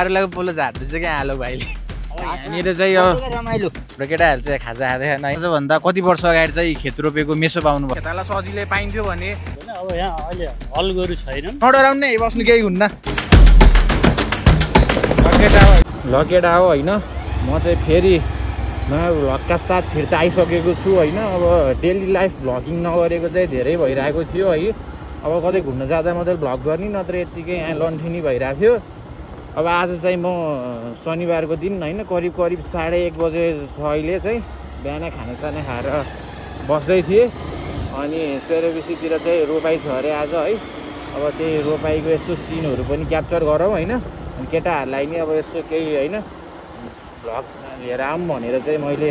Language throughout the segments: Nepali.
मारुलाको पोलो झार्दैछ क्या आलो भाइले। यहाँनिर चाहिँ यो रमाइलो र केटाहरू चाहिँ खाजा खाँदैन भन्दा कति वर्ष अगाडि चाहिँ खेत रोपेको मेसो पाउनु भयो। खेताला सजिलै पाइन्थ्यो भने अब यहाँ अहिले हल गोरु छैनन्। नडराउनु नै बस्नु केही हुन्न। लकेटा हो होइन, म चाहिँ फेरि नयाँ भ्लगका साथ फिर्ता आइसकेको छु होइन। अब डेली लाइफ भ्लगिङ नगरेको चाहिँ धेरै भइरहेको थियो है। अब कतै घुम्न जाँदा मात्रै भ्लग गर्ने, नत्र यत्तिकै यहाँ लन्ठिनी भइरहेको थियो। अब आज चाहिँ म शनिबारको दिन होइन, करिब 1:30 बजे छ अहिले चाहिँ। बिहान खानासाना खाएर बस्दै थिएँ अनि सेरेबिसीतिर चाहिँ रोपाइ छ अरे आज है। अब त्यही रोपाइको यस्तो सिनहरू पनि क्याप्चर गरौँ होइन। अनि केटाहरूलाई नि अब यसो केही होइन भ्लग लिएर आऊँ भनेर चाहिँ मैले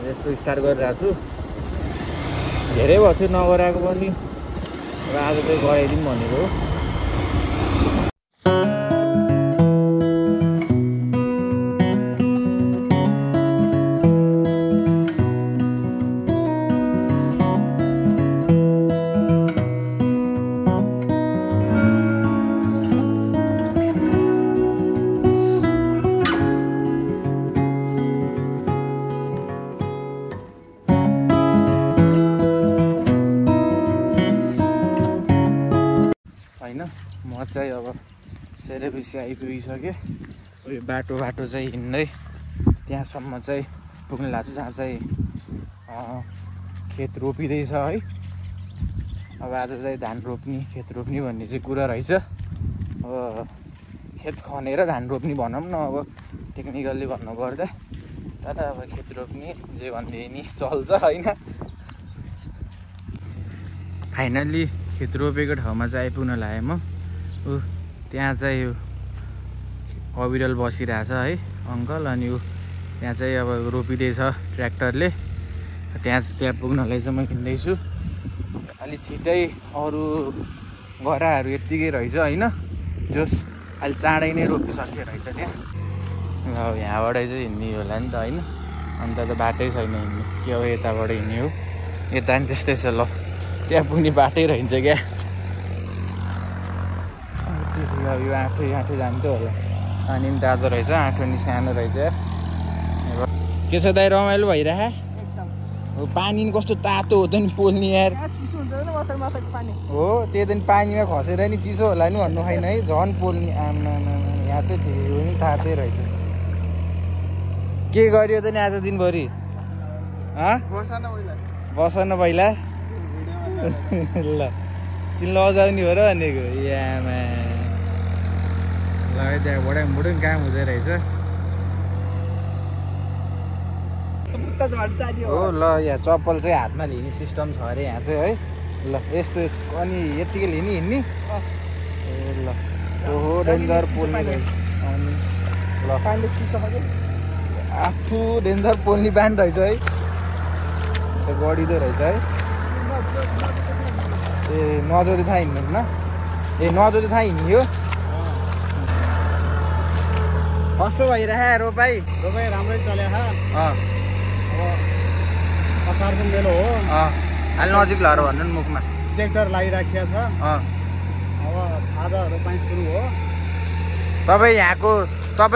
यस्तो स्टार्ट गरिरहेको छु। धेरै भयो थियो नगराएको पनि, अब आज चाहिँ गराइदिउँ भनेको हो। म चाहिँ अब सेरेबिसी आइपुगिसकेँ। उयो बाटो चाहिँ हिँड्दै त्यहाँसम्म चाहिँ पुग्न लाग्छु जहाँ चाहिँ खेत रोपिँदैछ है। अब आज चाहिँ धान रोप्ने खेत रोप्ने भन्ने चाहिँ कुरा रहेछ। अब खेत खनेर धान रोप्ने भनौँ न अब टेक्निकल्ली भन्नुपर्दा, तर अब खेत रोप्ने जे भन्ने नि चल्छ होइन। फाइनल्ली खेत रोपेको ठाउँमा चाहिँ आइपुग्न लाग्यो म। त्यहाँ चाहिँ यो अविरल बसिरहेछ है अङ्कल। अनि ऊ त्यहाँ चाहिँ अब रोपिँदैछ ट्र्याक्टरले। त्यहाँ पुग्नलाई चाहिँ म हिँड्दैछु। अलि छिट्टै अरू गराहरू यत्तिकै रहेछ होइन, जोस् अलि चाँडै नै रोपिसक्यो रहेछ त्यहाँ। अब यहाँबाटै चाहिँ हिँड्ने होला नि त होइन, अन्त त बाटै छैन हिँड्ने। के अब यताबाट हिँड्ने हो, यता नि त्यस्तै छ। ल त्यहाँ पुग्ने बाटै रहन्छ क्या। यो आँठो जान्थ्यो होला। अनि नि तातो रहेछ, आँठो नि सानो रहेछ। के छ दाइ, रमाइलो भइरह? पानी नि कस्तो तातो हो त नि पोल्ने यार। चिसो हुन्छ नि मसँग पानी हो त्यही त नि, पानीमा खसेर नि चिसो होला नि भन्नु होइन है। झन् पोल्ने यहाँ चाहिँ ठिकै नि तातै रहेछ। के गर्यो त नि आज दिनभरि? बस न पहिला ल तिन लजाउने हो र भनेको। यामा लगाइदिएको बुढुङ काम हुँदो रहेछ हो। ल यहाँ चप्पल चाहिँ हातमा लिने सिस्टम छ अरे यहाँ चाहिँ है। ल यस्तो अनि यत्तिकै लिने हिँड्ने। ल ओहो डेन्जर पोल्ने रहेछ। अनि ल आफू डेन्जर पोल्ने बानी रहेछ है, गढिँदो रहेछ है। ए नजोति थाहा हिँड्नु न, ए नजोति थाहा हिँड्यो। कस्तो भइरह रोपाइ? रोपाइ राम्रै चल्यो। अब असारको मेलो हो। अलि नजिक लहर भन्नु नि मुखमा। ट्र्याक्टर लागिराखेको छ। अब आज रोपाइ सुरु हो। तपाईँ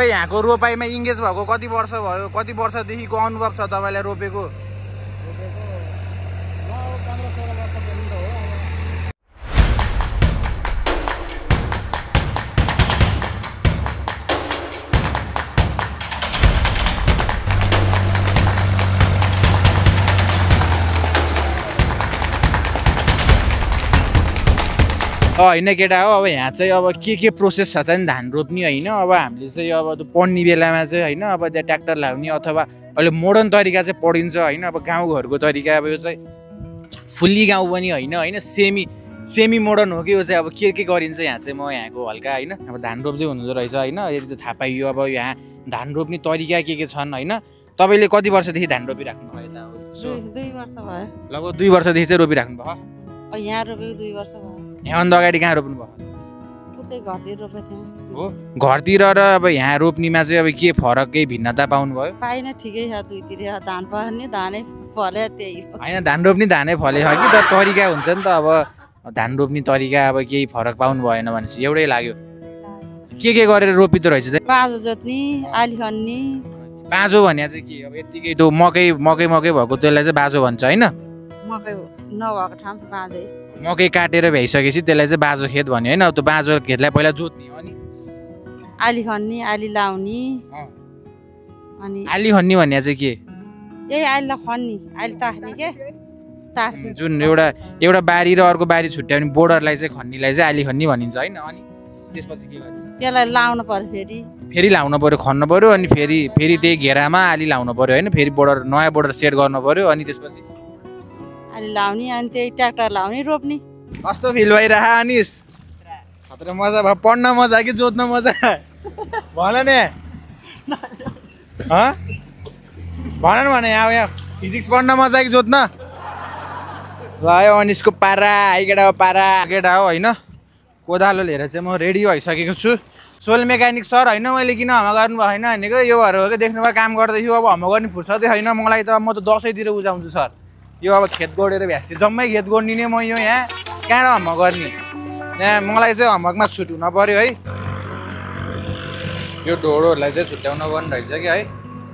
यहाँको रोपाइमा इङ्गेज भएको कति वर्ष भयो? कति वर्षदेखिको अनुभव छ तपाईँलाई रोपेको? होइन केटा हो। अब यहाँ चाहिँ अब के प्रोसेस छ त नि धान रोप्ने होइन। अब हामीले चाहिँ अब पढ्ने बेलामा चाहिँ होइन, अब त्यहाँ ट्र्याक्टर लगाउने अथवा अहिले मोडर्न तरिका चाहिँ पढिन्छ होइन। अब गाउँघरको तरिका अब यो चाहिँ फुल्ली गाउँ पनि होइन, सेमी मोडर्न हो कि यो चाहिँ। अब के गरिन्छ यहाँ चाहिँ म यहाँको हल्का होइन, अब धान रोप्दै हुँदो रहेछ होइन। यदि त थाहा पाइयो अब यहाँ धान रोप्ने तरिका के छन् होइन। तपाईँले कति वर्षदेखि धान रोपिराख्नु भयो त? 2 वर्ष भयो। लगभग 2 वर्षदेखि चाहिँ रोपिराख्नु भयो? यहाँ रोपेको 2 वर्ष भयो। यहाँभन्दा अगाडि कहाँ रोप्नु भयो? उतै घरतिर रोपेको थिएँ। हो घरतिर र अब यहाँ रोप्नेमा चाहिँ अब के फरक, केही भिन्नता पाउनुभयो? पाइन ठिकै छ, दुईतिर धान भयो नि धानै फल्यो त्यही हो। होइन धान रोप्ने धानै फलेको कि त तरिका हुन्छ नि त। अब धान रोप्ने तरिका अब केही फरक पाउनु भएन भनेपछि एउटै लाग्यो। के गरेर रोपिदो रहेछ त? बाँझो जोत्ने आली खन्ने बाँझो भन्या चाहिँ के अब यतिकै त्यो मकै भएको त्यसलाई चाहिँ बाँझो भन्छ होइन? मकै नभएको ठाउँ बाँझै मकै काटेर भ्याइसकेपछि त्यसलाई चाहिँ बाँझो खेत भन्यो होइन? त्यो बाँझो खेतलाई पहिला जोत्ने हो नि आली खन्ने आली लाउने अनि आली खन्ने भन्या चाहिँ के? यही आलीलाई खन्ने आली तास्ने के तास्ने जुन एउटा बारी र अर्को बारी छुट्याउने बोर्डरलाई चाहिँ खन्नीलाई चाहिँ आली खन्नी भनिन्छ होइन? अनि त्यसपछि के गर्ने? त्यसलाई लाउनु पर्यो फेरि लाउनु पर्यो खन्नु पर्यो अनि फेरि त्यही घेरामा आली लाउनु पर्यो होइन? फेरि नयाँ बोर्डर सेट गर्नु पर्यो अनि त्यसपछि आली लाउने अनि त्यही ट्र्याक्टर लाउने रोप्ने। कस्तो फिल भइरह अनिस? खतरा मजा भयो। पढ्न मजा कि जोत्न मजा? भन न भन न भने यहाँ फिजिक्स पढ्न मजा कि जोत्न? ल यो अनिसको पारा आइगेडा हो होइन? कोदालो लिएर चाहिँ म रेडी भइसकेको छु। सोल मेकानिक सर होइन मैले किन हम्मा गर्नु भयो होइन भनेको यो भएर हो कि देख्नुभयो काम गर्दैछु अब हम्मा गर्ने फुर्सदै होइन मलाई त। म त दसैँतिर बुझाउँछु सर यो अब खेत गोडेर भ्यासी जम्मै खेत गोड्ने नै म यो यहाँ कहाँबाट हम्मा गर्ने यहाँ मलाई चाहिँ हम्मकमा छुट हुन पऱ्यो है। यो ढोडोहरूलाई चाहिँ छुट्याउन पर्ने रहेछ कि है?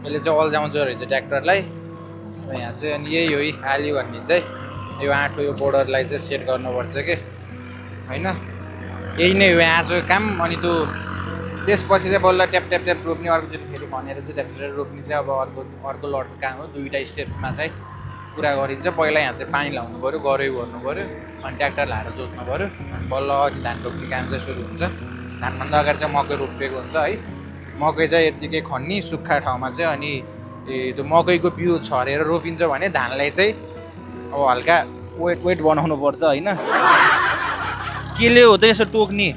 यसले चाहिँ अल्झाउँछ रहेछ ट्र्याक्टरलाई। यहाँ चाहिँ अनि यही हो आली भन्ने चाहिँ यो आँटो यो बोर्डरलाई चाहिँ सेट गर्नुपर्छ कि होइन? यही नै हो आजको काम। अनि त्यो त्यसपछि चाहिँ बल्ल ट्याप रोप्ने अर्कोचोटि फेरि भनेर चाहिँ ट्याप रोप्ने चाहिँ अब अर्को लटको काम हो। दुईवटा स्टेपमा चाहिँ पुरा गरिन्छ। पहिला यहाँ चाहिँ पानी लाउनु पऱ्यो गह्रै भर्नु पऱ्यो अनि ट्र्याक्टर लाएर जोत्नु पऱ्यो अनि बल्ल अघि धान रोप्ने काम चाहिँ सुरु हुन्छ। धानभन्दा अगाडि चाहिँ मकै रोपिएको हुन्छ है। मकै चाहिँ यत्तिकै खन्नी सुक्खा ठाउँमा चाहिँ अनि त्यो मकैको बिउ छरेर रोपिन्छ भने धानलाई चाहिँ अब हल्का वेट बनाउनु पर्छ होइन? केले हो त यसो टोक्ने?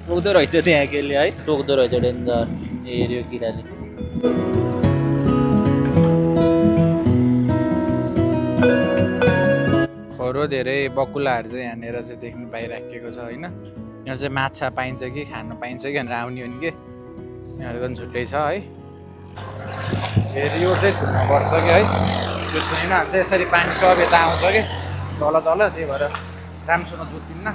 टोक्दो रहेछ त्यहाँ केले है? टोक्दो रहेछ डेन्जर हेऱ्यो किराले। खरो धेरै बकुलाहरू चाहिँ यहाँनिर चाहिँ देख्नु पाइराखेको छ होइन? यहाँ चाहिँ माछा पाइन्छ कि खानु पाइन्छ कि भनेर आउने हो नि कि यहाँहरूको पनि छुट्टै छ है। फेरि यो चाहिँ धुनुपर्छ कि है? त्यो धुइन भने चाहिँ यसरी पानी सब यता आउँछ कि तल त्यही भएर राम्रोसँग जोतिन्न।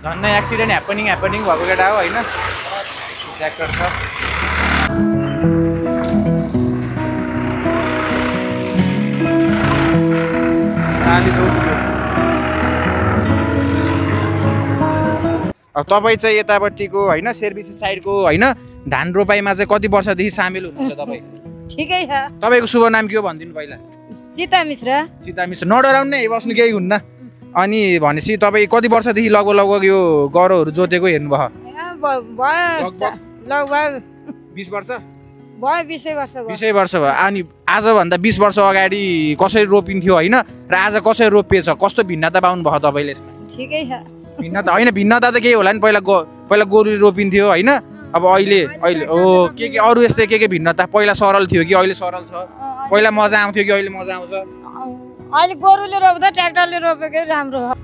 झन् एक्सिडेन्ट ह्यापनिङ भएको केटा हो होइन? ट्र्याक्टर छ अब तपाईँ चाहिँ यतापट्टिको होइन सर्भिस साइडको होइन धान रोपाइमा चाहिँ कति वर्षदेखि सामेल हुनुहुन्छ तपाईँ? ठिकै छ। तपाईँको शुभ नाम के हो भनिदिनु पहिला? सीता मिश्र। नडराउनु नै बस्नु केही हुन्न। अनि भनेपछि तपाईँ कति वर्षदेखि लगभग यो गह्रोहरू जोतेको हेर्नुभयो? लगभग 20 वर्ष भयो। 20 वर्ष भयो। अनि आजभन्दा 20 वर्ष अगाडि कसरी रोपिन्थ्यो होइन र आज कसरी रोपिएछ? कस्तो भिन्नता पाउनु भयो तपाईँले? ठिकै छ। भिन्नता होइन भिन्नता त केही होला नि। पहिला गोरु रोपिन्थ्यो होइन? अब अहिले हो के अरू यस्तै के भिन्नता? पहिला सरल थियो कि अहिले सरल छ? पहिला मजा आउँथ्यो कि अहिले मजा आउँछ? अहिले गोरुले रोप्दा ट्र्याक्टरले रोपेकै राम्रो हो।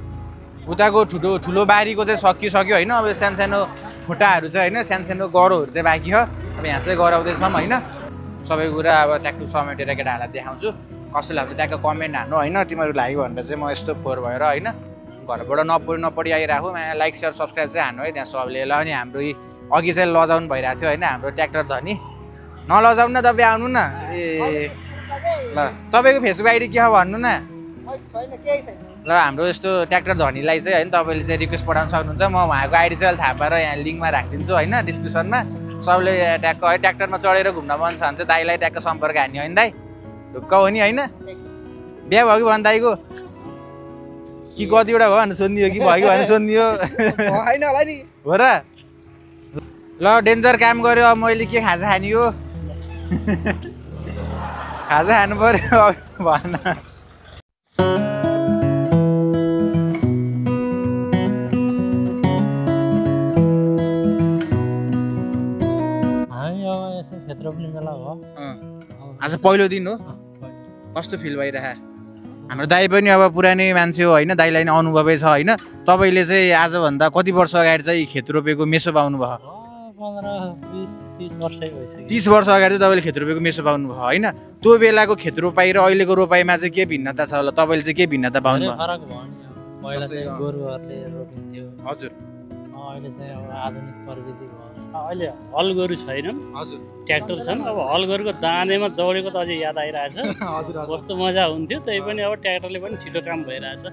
उताको ठुलो बारीको चाहिँ सकिसक्यो होइन? अब सानो खुट्टाहरू चाहिँ होइन सानो गह्रोहरू चाहिँ बाँकी हो। अब यहाँ चाहिँ गराउँदैछौँ होइन? सबै कुरा अब ट्र्याक्टर समेटेर केटाहरूलाई देखाउँछु। कसैलाई अब ट्याक्क कमेन्ट हान्नु होइन तिमीहरू लाग्यो भनेर चाहिँ म यस्तो फोहोर भएर होइन घरबाट नपढी आइरहेको लाइक सेयर सब्सक्राइब चाहिँ हान्नु है त्यहाँ सबले ल। अनि हाम्रो अघि चाहिँ लजाउनु भइरहेको थियो होइन हाम्रो ट्र्याक्टर धनी नलजाउनु न तपाईँ आउनु न। ए ल तपाईँको फेसबुक आइडी के हो भन्नु न? ल हाम्रो यस्तो ट्र्याक्टर धनीलाई चाहिँ होइन तपाईँले चाहिँ रिक्वेस्ट पठाउन सक्नुहुन्छ। म उहाँको आइडी चाहिँ अहिले थाहा पाएर यहाँ लिङ्कमा राखिदिन्छु होइन डिस्क्रिप्सनमा। सबले ट्याक्क है ट्र्याक्टरमा चढेर घुम्न मन छ भने चाहिँ दाइलाई ट्याक्क सम्पर्क हान्यो होइन दाइ? ढुक्क हो नि होइन? बिहा भयो कि भन दाइको? कि कतिवटा भयो भनेर सोध्ने हो कि भयो कि भनेर सोध्ने हो? हो र? ल डेन्जर काम गऱ्यो। अब मैले के खाजा खाने हो? खाजा खानु पर्यो भन। क्षेत्र पनि मेला हो। आज पहिलो दिन हो? कस्तो फिल भइरह? हाम्रो दाइ पनि अब पुरानै मान्छे हो होइन, दाइलाई नै अनुभवै छ होइन। तपाईँले चाहिँ आजभन्दा कति वर्ष अगाडि चाहिँ खेत रोपेको मेसो पाउनु भयो? 15-20 वर्षै भइसक्यो। 30 वर्ष अगाडि चाहिँ तपाईँले खेत रोपेको मेसो पाउनु भयो होइन। त्यो बेलाको खेत रोपाइ र अहिलेको रोपाइमा चाहिँ के भिन्नता छ होला? तपाईँले चाहिँ के भिन्नता पाउनु भयो? फरक भयो नि। पहिला चाहिँ गोरुहरूले रोपिन्थ्यो, हजुर। अहिले चाहिँ अब आधुनिक प्रविधि भयो। अहिले हल गोरु छैनन्, हजुर, ट्र्याक्टर छन्। अब हल गोरुको दानेमा दौडेको त अझै याद आइरहेछ। कस्तो मजा हुन्थ्यो, त्यही पनि अब ट्र्याक्टरले पनि छिटो काम भइरहेछ।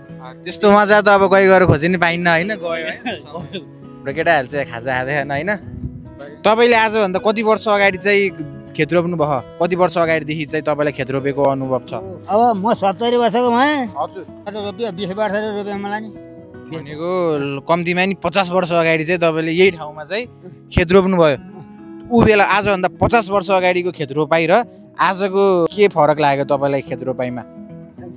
त्यस्तो मजा त अब गइ गएर खोजी नि पाइन्न होइन। गयो केटाहरू चाहिँ खाजा खाँदैन होइन। तपाईँले आजभन्दा कति वर्ष अगाडि चाहिँ खेत रोप्नु भयो? कति वर्ष अगाडिदेखि चाहिँ तपाईँलाई खेत रोपेको अनुभव छ? अब म 70 वर्षको भएँ। हजुर। रोप्यो 20 वर्षले रोप्यो मलाई नि। भनेको कम्तीमा नि 50 वर्ष अगाडि चाहिँ तपाईँले यही ठाउँमा चाहिँ खेत रोप्नु भयो। ऊ बेला आजभन्दा 50 वर्ष अगाडिको खेत रोपाइ र आजको के फरक लाग्यो तपाईँलाई खेत रोपाइमा?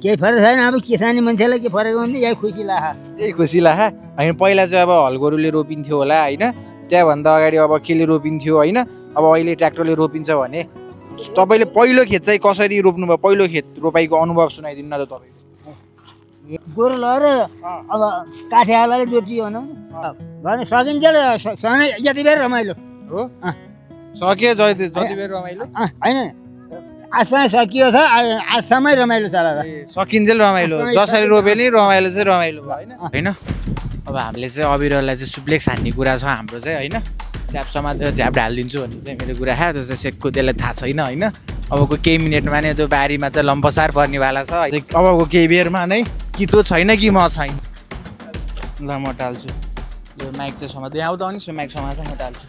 केही फरक छैन। अब किसानी मान्छेलाई के फरक हुन्छ, यही खुसी लाग्छ। यही खुसी लाग्छ होइन। पहिला चाहिँ अब हल गोरुले रोपिन्थ्यो होला होइन, त्यहाँभन्दा अगाडि अब केले रोपिन्थ्यो होइन, अब अहिले ट्र्याक्टरले रोपिन्छ भने तपाईँले पहिलो खेत चाहिँ कसरी रोप्नुभयो? पहिलो खेत रोपाइको अनुभव सुनाइदिनु न त तपाईँको। गोरु लगेर अब काठियावालाले जोतियो भने सकिन्छ यति बेर रमाइलो हो। सक्यो जति बेर रमाइलो होइन, आजसम्म सकियो छ, आजसम्मै रमाइलो चला सकिन्जेल रमाइलो। जसरी रोपे नि रमाइलो चाहिँ रमाइलो भयो होइन। अब हामीले चाहिँ अबिरलाई चाहिँ सुप्लेक्स हान्ने कुरा छ हाम्रो चाहिँ होइन। च्याप समातेर झ्याप ढालिदिन्छु भन्ने चाहिँ मेरो कुरा त्यो चाहिँ सेकको त्यसलाई थाहा छैन होइन। अबको केही मिनटमा नै त्यो बारीमा चाहिँ लम्पसार पर्नेवाला छ। अबको केही बेरमा नै कि त्यो छैन कि म छैन। ल म टाल्छु यो माइक चाहिँ समात्दै आउँदा नि माइक समात्दै म टाल्छु।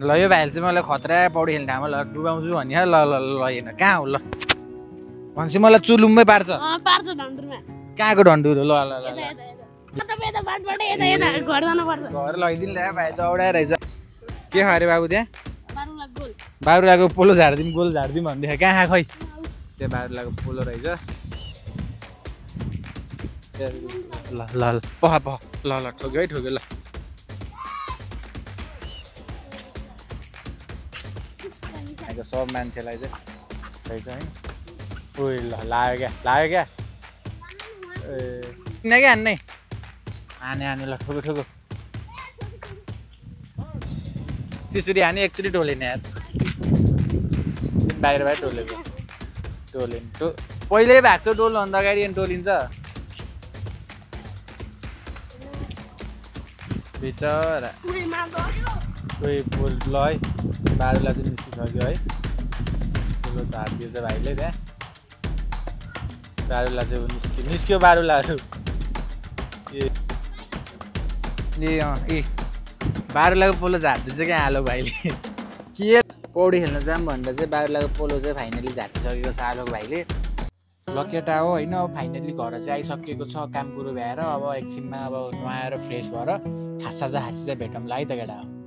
ल यो भाइले चाहिँ मलाई खतरा पौडी खेल्ने ठाउँमा ल डुबाउँछु भने ल ल ल होइन कहाँ हो ल भनेपछि मलाई चुलुम्मै पार्छ। कहाँको डन्डुरो? ल ल ल घर लैदिनु ल्या भाइ त औडाएर रहेछ। के खा अरे बाबु त्यहाँ? बारुलाको पोलो झारिदिउँ गोल झारिदिउँ भन्दै कहाँ खै? त्यहाँ बारुलाको पोलो रहेछ। ल ल ल पह पह ल ल ठोक्यो है ठोक्यो ल। सब मान्छेलाई चाहिँ रहेछ होइन। उयो ल लाग्यो क्या ए क्या हान्ने हाने ल ठोको ठोको त्यसरी हाने एकचोटि टोलेन यार। बाहिर टोलेको टोलेन पहिल्यै भएको छ टोल्नुभन्दा अगाडि अनि टोलिन्छ बिचरा। कोही बोल ल है बारुला चाहिँ निस्किसक्यो है। ठुलो झारिदियो चाहिँ भाइले त्यहाँ बारुला चाहिँ निस्क्यो बारुलाहरू ए बारुलाको पोलो झारिदिन्छ क्या आलोक भाइले। के पौडी खेल्न जाऊँ भनेर चाहिँ बारुलाको पोलो चाहिँ फाइनली झारिसकेको छ आलोक भाइले। ल केटा हो होइन, अब फाइनली घर चाहिँ आइसकेको छ काम कुरो भ्याएर। अब एकछिनमा अब नुहाएर फ्रेस भएर खासा चाहिँ भेटौँला है त केटा।